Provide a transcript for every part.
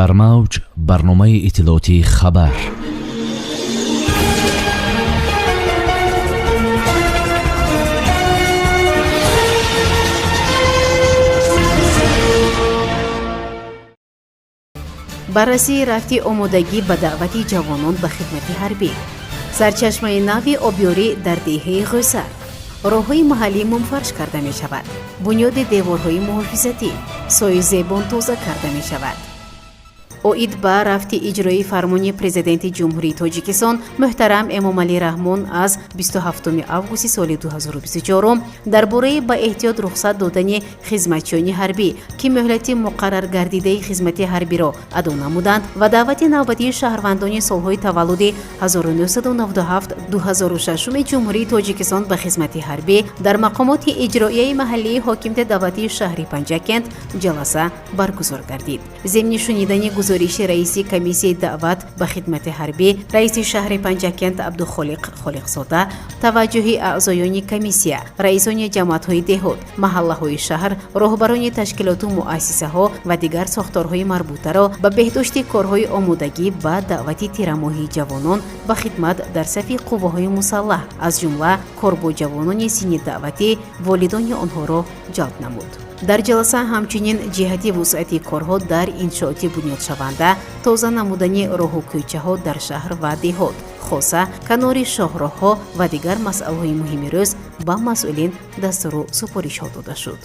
Дар мавҷ барномаи иттилоотии «Хабар». Баррасии рафти омодагӣ ба даъвати ҷавонон ба хидмати ҳарбӣ, сарчашмаи нави обёрӣ дар деҳаи Ғӯсар, роҳҳои маҳаллӣ мумфарш карда мешавад, бунёди деворҳои муҳофизатӣ, сои зебон тоза карда мешавад. Оид ба рафти иҷрои фармони Президенти Ҷумҳурии Тоҷикистон муҳтарам Эмомалӣ Раҳмон аз 27 августи соли 2024 дар бораи ба эҳтиёт рухсат додани хизматчиёни ҳарбӣ, ки муҳлати муқарраргардидаи хизмати ҳарбиро адо намуданд, ва даъвати навбатии шаҳрвандони солҳои таваллуди 1997-2006 Ҷумҳурии Тоҷикистон ба хизмати ҳарбӣ дар мақомоти иҷроияи маҳаллии ҳокимияти давлатии шаҳри Панҷакент ҷаласа баргузор гардид. Зимни шунидани гузориши раиси комиссияи даъват ба хидмати ҳарбӣ, раиси шаҳри Панҷакент Абдухолиқ Холиқзода таваҷҷӯҳи аъзоёни комиссия, раисони ҷамоатҳои деҳот, маҳаллаҳои шаҳр, роҳбарони ташкилоту муассисаҳо ва дигар сохторҳои марбутаро ба беҳдошти корҳои омодагӣ ба даъвати тирамоҳии ҷавонон ба хидмат дар сафи қувваҳои мусаллаҳ, аз ҷумла кор бо ҷавонони синни даъватӣ, волидони онҳоро ҷалб намуд. Дар ҷаласа ҳамчунин ҷиҳати вусъати корҳо дар иншооти бунёдшаванда, тоза намудани роҳу кӯчаҳо дар шаҳр ва деҳот, хоса канори шоҳроҳҳо ва дигар масъалаҳои муҳими рӯз ба масъулин дастуру супоришҳо дода шуд.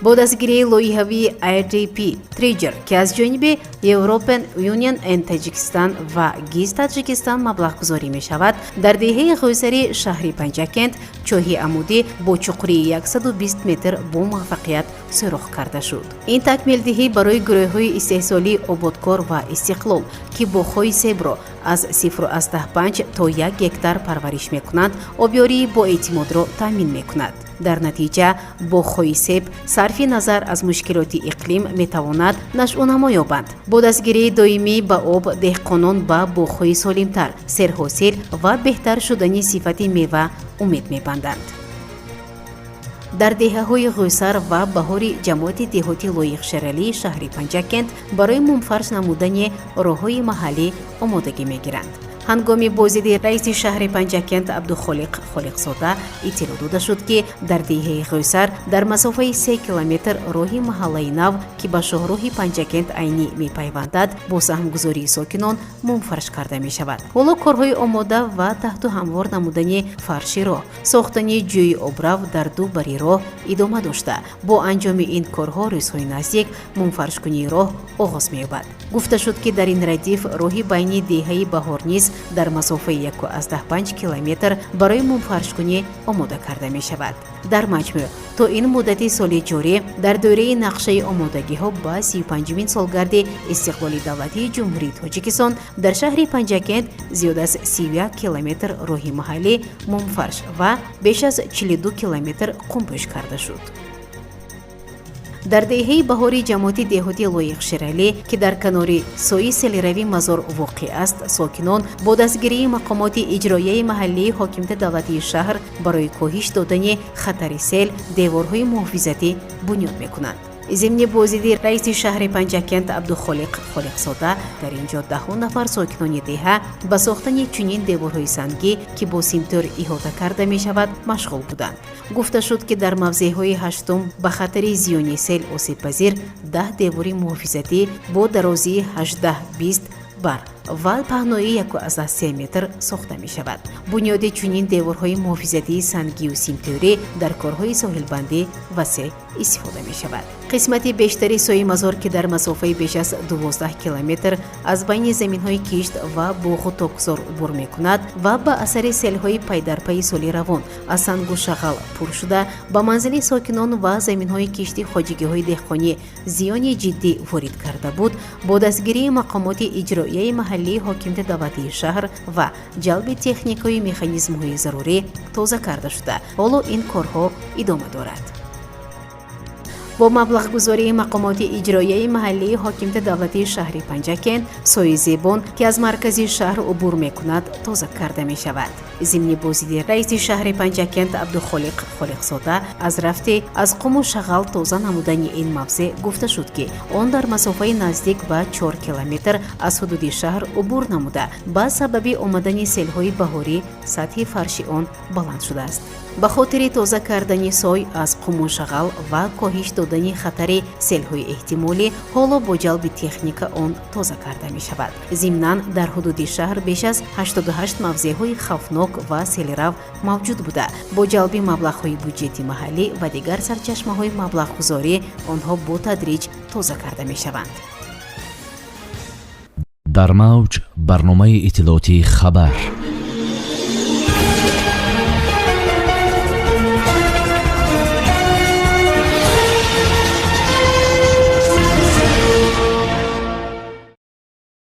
Бо дастгирии лоиҳавии IRDP Trigger, ки аз ҷониби European Union and Tajikistan ва ГИЗ Таҷикистан маблағгузорӣ мешавад, дар деҳаи Ғӯсари шаҳри Панҷакент чоҳи амудӣ бо чуқурии 120 метр бо муваффақият сӯрох карда шуд. Ин такмилдиҳӣ барои гурӯҳҳои истеҳсолии «Ободкор» ва «Истиқлол», ки боғҳои себро аз 0,5 то 1 гектар парвариш мекунанд, обёрии боэътимодро таъмин мекунад. Дар натиҷа боғҳои себ сарфи назар аз мушкилоти иқлим метавонад нашъунамо ёбанд. Бо дастгирии доимӣ ба об деҳқонон ба боғҳои солимтар, серҳосил ва беҳтар шудани сифати мева умед мебанданд. Дар деҳаҳои Ғӯсар ва Баҳори ҷамоати деҳоти Лоиқ Шералии шаҳри Панҷакент барои мумфарш намудани роҳҳои маҳаллӣ омодагӣ мегиранд. Ҳангоми боздиди раиси шаҳри Панҷакент Абдухолиқ Холиқзода иттилоъ дода шуд, ки дар деҳаи Ғӯсар дар масофаи 3 километр роҳи маҳаллаи нав, ки ба шоҳроҳи Панҷакент Айнӣ мепайвандад, бо саҳмгузории сокинон мумфарш карда мешавад. Ҳоло корҳои омода ва таҳту ҳамвор намудани фарши роҳ, сохтани ҷӯи обрав дар ду бари роҳ идома дошта, бо анҷоми ин корҳо рӯзҳои наздик мумфаршкунии роҳ оғоз меёбад. Гуфта шуд, ки дар ин радиф роҳи байни деҳаи Баҳор низ дар масофаи 1,5 километр барои мумфаршкунӣ омода карда мешавад. Дар маҷмӯъ то ин муддати соли ҷорӣ дар доираи нақшаи омодагиҳо ба 35-умин солгарди истиқлоли давлатии Ҷумҳурии Тоҷикистон дар шаҳри Панҷакент зиёд аз 31 километр роҳи маҳаллӣ мумфарш ва беш аз 42 километр қумпӯш карда шуд. Дар деҳаи Баҳори ҷамоати деҳоти Лоиқ Шералӣ, ки дар канори сои селирави Мазор воқеъ аст, сокинон бо дастгирии мақомоти иҷроияи маҳаллии ҳокимияти давлатии шаҳр барои коҳиш додани хатари сел деворҳои муҳофизатӣ бунёд мекунанд. Зимни боздиди раиси шаҳри Панҷакент Абдухолиқ Холиқзода дар ин ҷо даҳҳо нафар сокинони деҳа ба сохтани чунин деворҳои сангӣ, ки бо симтӯр иҳота карда мешавад, машғул буданд. Гуфта шуд, ки дар мавзеъҳои ҳаштум ба хатари зиёни сел осебпазир 10 девори муҳофизатӣ бо дарозии 18-20 бар ва паҳноии 1,3 метр сохта мешавад. Бунёди чунин деворҳои муҳофизатии сангию симтӯрӣ дар корҳои соҳилбандӣ васеъ истифода мешавад. Қисмати бештари сои Мазор, ки дар масофаи беш аз 12 километр аз байни заминҳои кишт ва боғу токзор убур мекунад ва ба асари селҳои пайдарпайи соли равон аз сангу шағал пур шуда, ба манзили сокинон ва заминҳои кишти хоҷигиҳои деҳқонӣ зиёни ҷиддӣ ворид карда буд, бо дастгирии мақомоти иҷроияи маҳаллии ҳокимияти давлатии шаҳр ва ҷалби техникаю механизмҳои зарурӣ тоза карда шуда, ҳоло ин корҳо идома дорад. Бо маблағгузории мақомоти иҷроияи маҳаллии ҳокимияти давлатии шаҳри Панҷакент сои Зебон, ки аз маркази шаҳр убур мекунад, тоза карда мешавад. Зимни боздиди раиси шаҳри Панҷакент Абдухолиқ Холиқзода аз рафти аз қуму шағал тоза намудани ин мавзеъ гуфта шуд, ки он дар масофаи наздик ба 4 километр аз ҳудуди шаҳр убур намуда, ба сабаби омадани селҳои баҳорӣ сатҳи фарши он баланд шудааст. Ба хотири тоза кардани сой аз қуму шағал ва коҳиш додани хатари селҳои эҳтимолӣ ҳоло бо ҷалби техника он тоза карда мешавад. Зимнан, дар ҳудуди шаҳр беш аз 88 мавзеъҳои хавфнок ва селрав мавҷуд буда, бо ҷалби маблағҳои буҷети маҳаллӣ ва дигар сарчашмаҳои маблағгузорӣ онҳо бо тадриҷ тоза карда мешаванд. Дар мавҷ барномаи иттилоотии «Хабар».